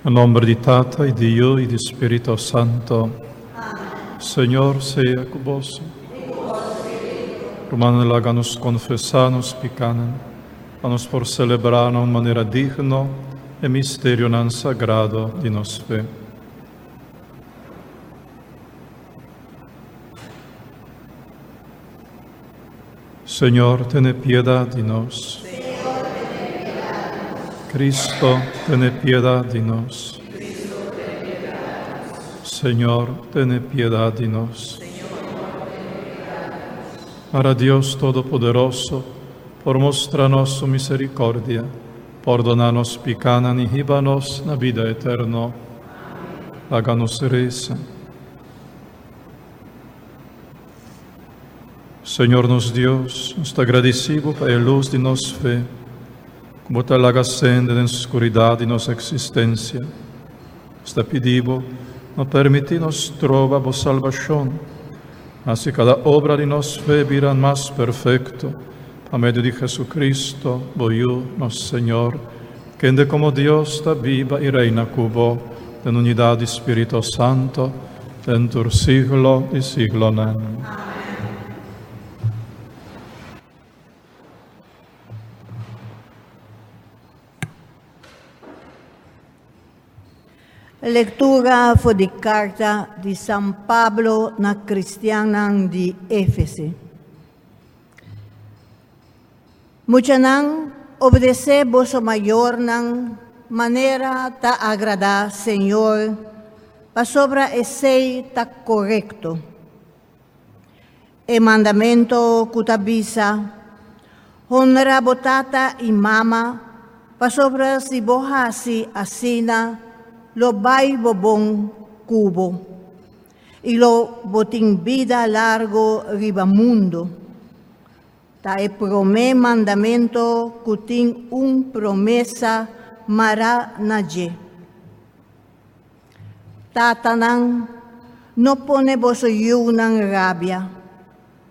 Na nomber di Tata y di Yu y di Spirito Santo. Señor sea cu boso. Rumannan, laga nos confesa nos picanan, pa nos por celebra na un manera digno e misterionan sagrado di nos fe. Señor, tene piedad di nos. Cristo, tene piedad di nos. Señor, tene piedad di nos. Para Dios Todopoderoso, por mustra nos su misericordia, pordona nos picanan y hiba nos na bida eterno. Laga nos reza. Señor nos Dios, nos ta gradisí Bo pa e lus di nos fe, ku Bo ta laga sende den skuridat di nos eksistensia. Nos ta pidi Bo, no permití nos troba Bo salbashon. Hasi kada obra di nos fe bira mas perfekto, pa medio di Jesucristo, Bo Yu, nos Señor, kende komo Dios ta biba i reina ku Bo den unidat di Spirito Santo, den tur siglo di siglonan. Lectura for di carta di San Pablo na cristiannan di Efese. Muchanan, obedecé boso mayornan manera ta agradá Señor, pasobra esei ta korekto. E mandamento ku ta bisa, Honra bo tata i mama, pasobra si bo hasi asina, lo bai bo bon ku bo, i lo bo tin bida largo riba mundu. Ta e promé mandamento ku tin un promesa mará na dje. Tatanan, no pone boso yunan rabia,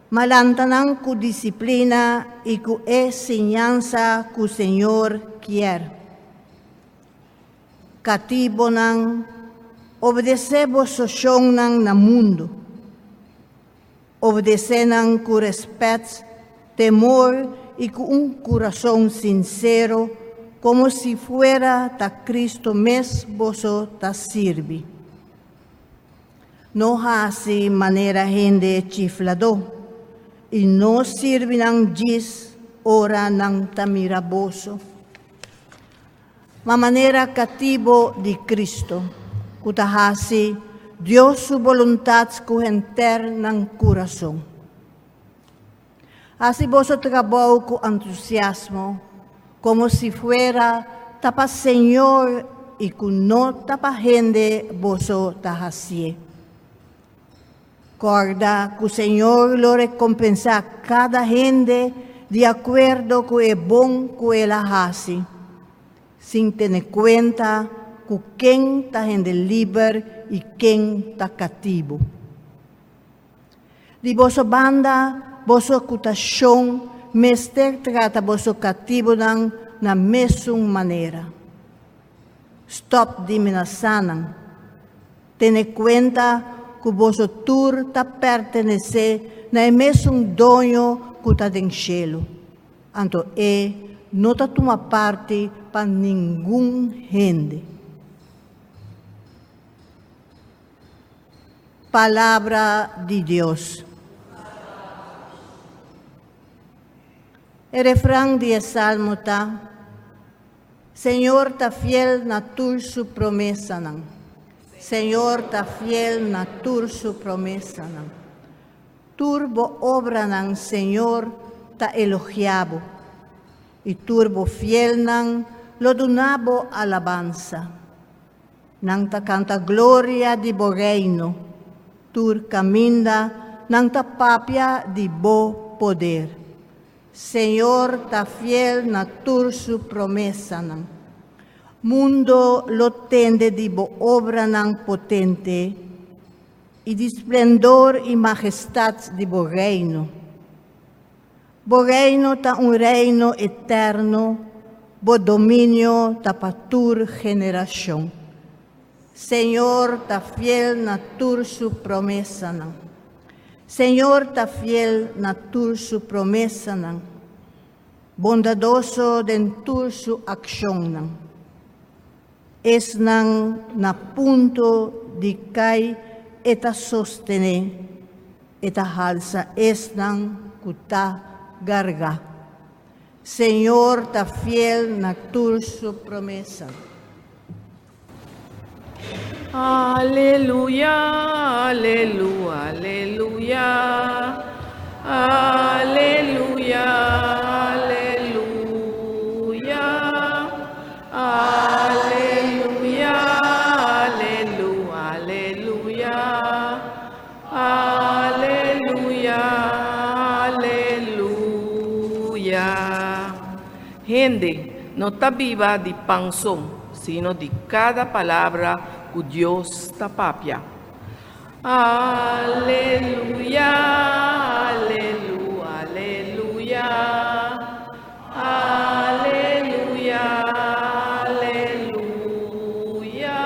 ma lanta nan ku disiplina i ku e siñansa ku Señor kier. Katibonan, obedesé boso shonnan na mundu. Obedesé nan ku rèspèt, temor i ku un kurason sinsero, komo si fuera ta Kristu mes boso ta sirbi. No hasi manera hende chifladó, i no sirbi nan djis ora nan ta mira boso, ma manera katibo di Kristu, ku ta hasi Dios su boluntat ku henter nan kurason. Hasi boso trabou ku entusiasmo, komo si fuera ta pa Señor i ku no ta pa hende boso ta hasié. Kòrda ku Señor lo rekompensá kada hende di akuerdo ku e bon ku el a hasi, sin tene kuenta ku ken ta hende liber i ken ta katibu. Di boso banda, boso ku ta shon mester trata boso katibunan na mesun manera. Stòp di menasá nan. Tene kuenta ku boso tur ta pertenesé na e mesun Doño ku ta den shelu, anto e no ta tuma parti pa ningun hende. Palabra di Dios. E refran di e salmo ta, Señor ta fiel na tur su promesanan. Señor ta fiel na tur su promesanan. Tur bo obranan, Señor, ta elogiá bo, i tur bo fielnan lo duna bo alabansa. Nan ta kanta gloria di bo reino, tur kaminda nan ta papia di bo poder. Señor ta fiel na tur su promesanan. Mundo lo tende di bo obranan potente i di splendor i majestat di bo reino. Bo reino ta un reino eterno, bo dominio ta pa tur generashon. Señor ta fiel na tur su promesanan. Señor ta fiel na tur su promesanan, bondadoso den tur su akshonnan. Esnan na punto di kai e ta sostené, e ta halsa esnan ku ta gargá. Señor ta fiel na tur su promesa. Aleluya, aleluya, aleluya, aleluya, aleluya, aleluya, aleluya, aleluya, aleluya, aleluya. Hende no ta biba di pan so, sino di kada palabra ku Dios ta papia. Aleluya, aleluya, aleluya, aleluya, aleluya,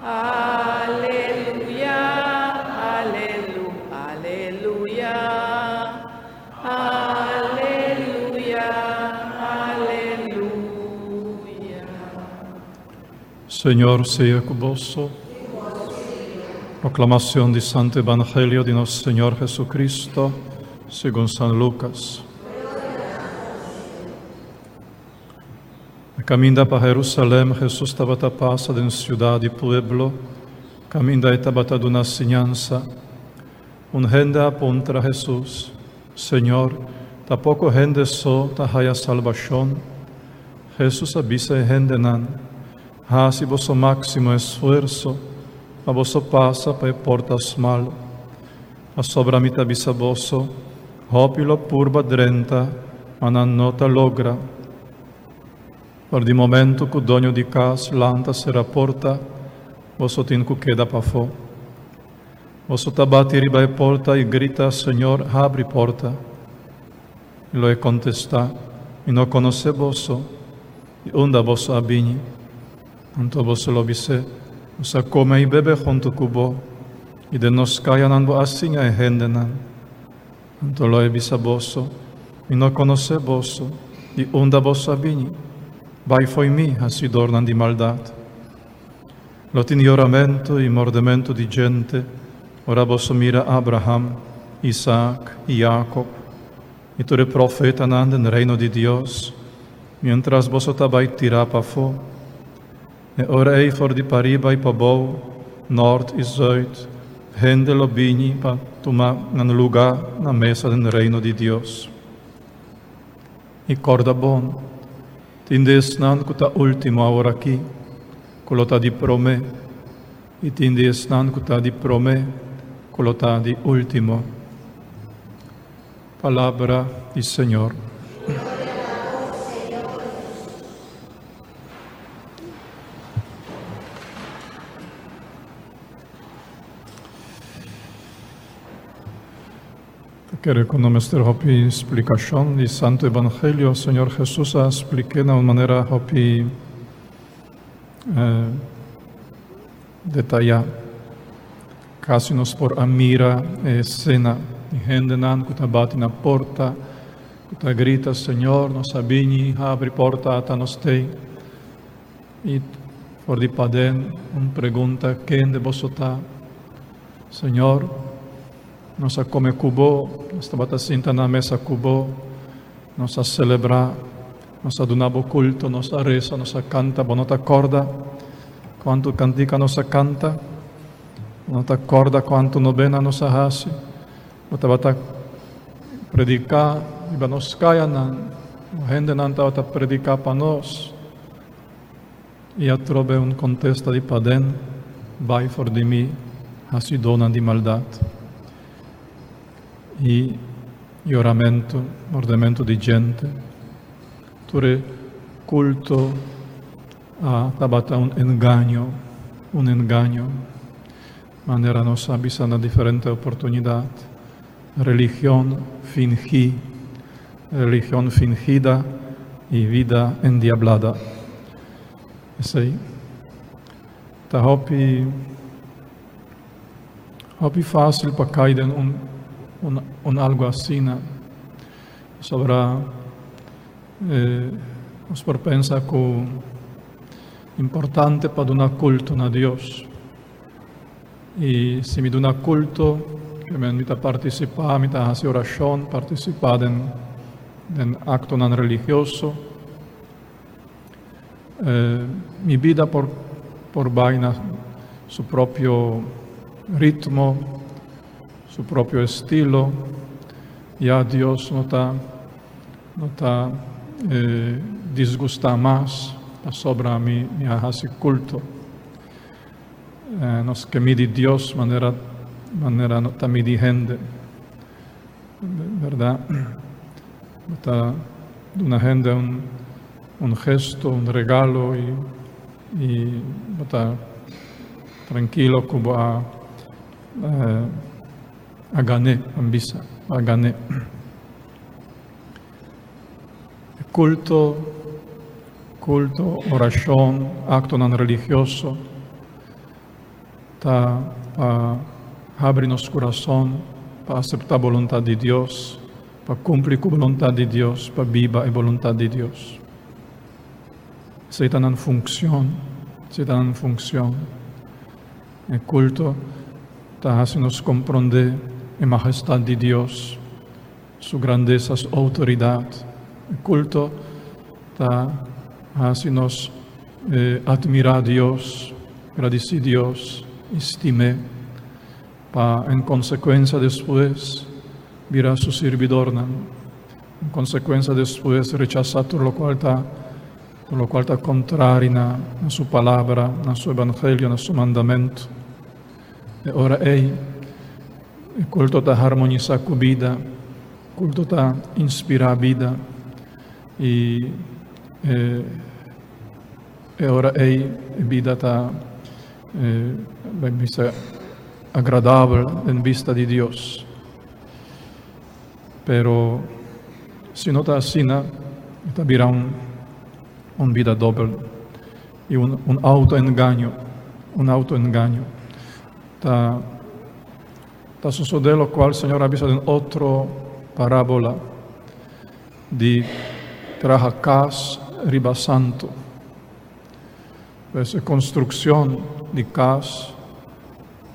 aleluya, aleluya, aleluya, aleluya, aleluya. Señor sea ku boso. Proclamación di Santo Evangelio di nos Señor Jesucristo, segun San Lucas. Na caminda pa Jerusalem, Jesus tabata pasa den ciudad y pueblo, caminda e tabata duna siñansa. Un hende a puntra Jesus, Señor, ta poco hende so ta haya salbacion? Jesus a bisa e hendenan, Hasi boso máksimo esfuerso pa boso pasa pa e porta smal. Pasobra mi ta bisa boso, hopi lo purba drenta, ma nan no ta logra. For di momentu ku doño di kas lanta sera porta, boso tin ku keda pafó. Boso ta bati riba e porta i grita, Señor, habri porta. I lo e kontestá, Mi no konosé boso. Di unda boso a bini? Anto boso lo bis'é, Nos a kome i bebe huntu ku bo, i den nos kayanan bo a siña e hendenan. Anto lo e bisa boso, Mi no konosé boso, di unda boso a bini? Bai fo'i mi, hasidornan di maldat. Lo tin yoramentu i mordementu di djente ora boso mira Abraham, Isaak i Yakob, i tur e profetanan den Reino di Dios, miéntras boso ta bai tirá pafó. E ora ei for di pariba i pabou, nòrt i zùit, hende lo bini pa tuma nan lugá na mesa den Reino di Dios. I kòrda bon, tin di esnan ku ta último aworakí, ku lo ta di promé, i tin di esnan ku ta di promé, ku lo ta di último. Palabra di Señor. Ta kere ku no mester hopi splikashon di Santo Evangelio. Señor Jesus a splik'é na un manera hopi detayá. Kasi nos por a mira e esena di hendenan ku ta bati na porta, ku ta grita, Señor, nos a bini, habri porta, ata nos tei. I for di paden un pregunta, Kende boso ta? Señor, nos a kome ku bo, nos tabata sinta na mesa ku bo, nos a selebrá, nos a duna bo kulto, nos a resa, nos a kanta, bo no ta kòrda kuantu kantika nos a kanta? Bo no ta kòrda kuantu nobena nos a hasi? Bo tabata prediká riba nos kayanan, bo hendenan tabata prediká pa nos. I atrobe un kontesta di paden, Bai for di mi, hasidónan di maldat. I yoramentu, mordementu di djente, tur e kulto a tabata un engaño, un engaño. Manera nos a bisa na diferente oportunidat, religion fingí, religion fingida i vida endiablada. Esei. Ta hopi hopi fácil pa kai den un un un algo asina. Pasobra eh, nos por pensa ku importante pa duna kulto na Dios. I si mi duna kulto, ke men mi ta partisipá, mi ta hasi orashon, partisipá den den aktonan religioso. Eh, mi bida por por bai na su propio ritmo, su propio estilo. Ya Dios no ta no ta eh, disgustá mas pasobra mi mi a hasi kulto. Eh, nos ke midi Dios manera manera no ta midi hende. Bèrdat? Bo ta duna hende un un gesto, un regalo i i bo ta trankilo ku bo a a gan'é, ban bisa, bo a gan'é. E kulto, kulto, orashon, aktonan religioso ta pa habri nos kurason pa aseptá boluntat di Dios, pa kumpli ku boluntat di Dios, pa biba e boluntat di Dios. Esei ta nan funkshon, esei ta nan funkshon. E kulto ta hasi nos komprondé e mahestat di Dios, Su grandesa, Su outoridat. E kulto ta hasi nos atmirá Dios, gradisí Dios i stim'é, pa en konsekuensia despues bira Su sirbidornan, en konsekuensia despues rechasá tur lokual ta tur lokual ta kontrari na Su Palabra, na Su Evangelio, na Su mandamentu. E ora ei e kulto ta harmonisá ku bida, kulto ta inspirá bida i e e ora ei e bida ta bai bisa agradabel den bista di Dios. Pero si no ta asina e ta bira un un bida dobel i un un autoengaño, un autoengaño. Ta ta sosodé lokual Señor a bisa den otro parábola di traha kas riba santu. Pues e konstrukshon di kas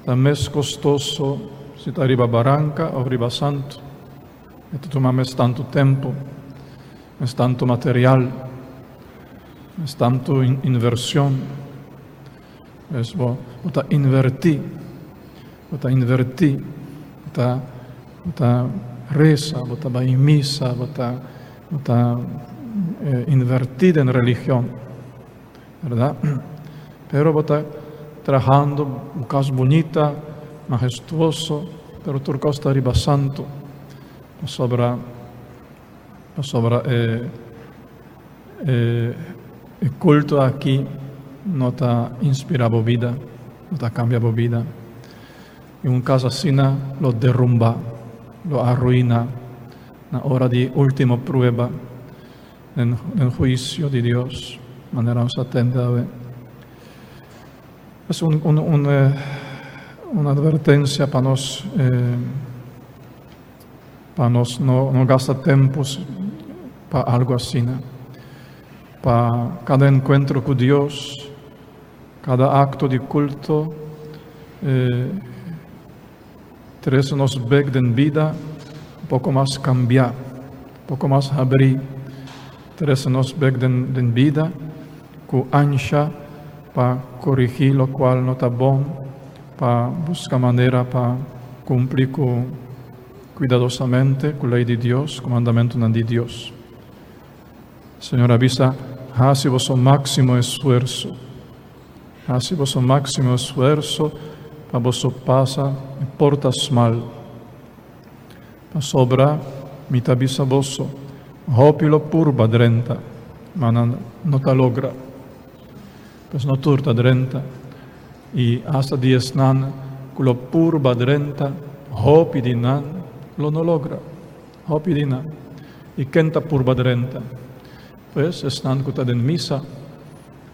ta mes kostoso si ta riba baranka òf riba santu. E ta tuma mes tantu tempu, mes tantu material, mes tantu invershon. Pues bo bo ta invertí, bo ta invertí, bo ta bo ta resa, bo ta bai misa, bo ta bo ta invertí den religion, bèrdat? Pero bo ta trahando un kas bunita, mahestuoso, pero tur kos ta riba santu, pasobra pasobra e E e kulto aki no ta inspirá bo bida, no ta kambia bo bida. I un kas asina lo derumbá, lo arruiná na ora di último prueba den den huisio di Dios, manera nos a tende awe. Es un un un un advertensia pa nos Pa nos no no gasta tempu pa algu asina. Pa kada enkuentro ku Dios, kada akto di kulto e trese nos bek den bida un poko mas kambiá, un poko mas habrí, trese nos bek den den bida ku ansha pa korigí lokual no ta bon, pa buska manera pa kumpli ku kuidadosamente ku lei di Dios, ku mandamentunan di Dios. Señor a bisa, Hasi boso máksimo esfuerso, hasi boso máksimo esfuerso pa boso pasa e porta smal. Pasobra mi ta bisa boso, hopi lo purba drenta, ma nan no ta logra. Pues no tur ta drenta. I asta di esnan ku lo purba drenta, hopi di nan lo no logra. Hopi di nan. I ken ta purba drenta? Pues esnan ku ta den misa,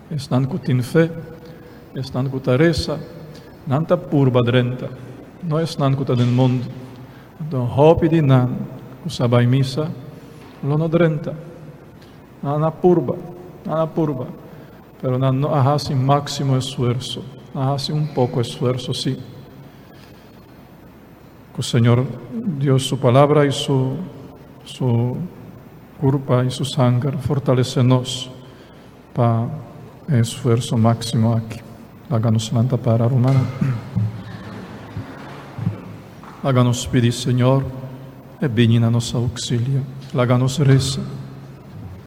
esnan ku tin fe. Esnan ku ta resa, nan ta purba drenta, no esnan ku ta den mundu. Anto hopi di nan ku sa bai misa lo no drenta. Nan a purba, nan a purba, pero nan no a hasi máksimo esfuerso, nan a hasi un poko esfuerso sí. Ku Señor Dios su palabra i su su kurpa i su sanger fortalesé nos pa e esfuerso máksimo aki. Laga nos lanta para, rumannan. Laga nos pidi Señor e bini na nos auxilio. Laga nos resa.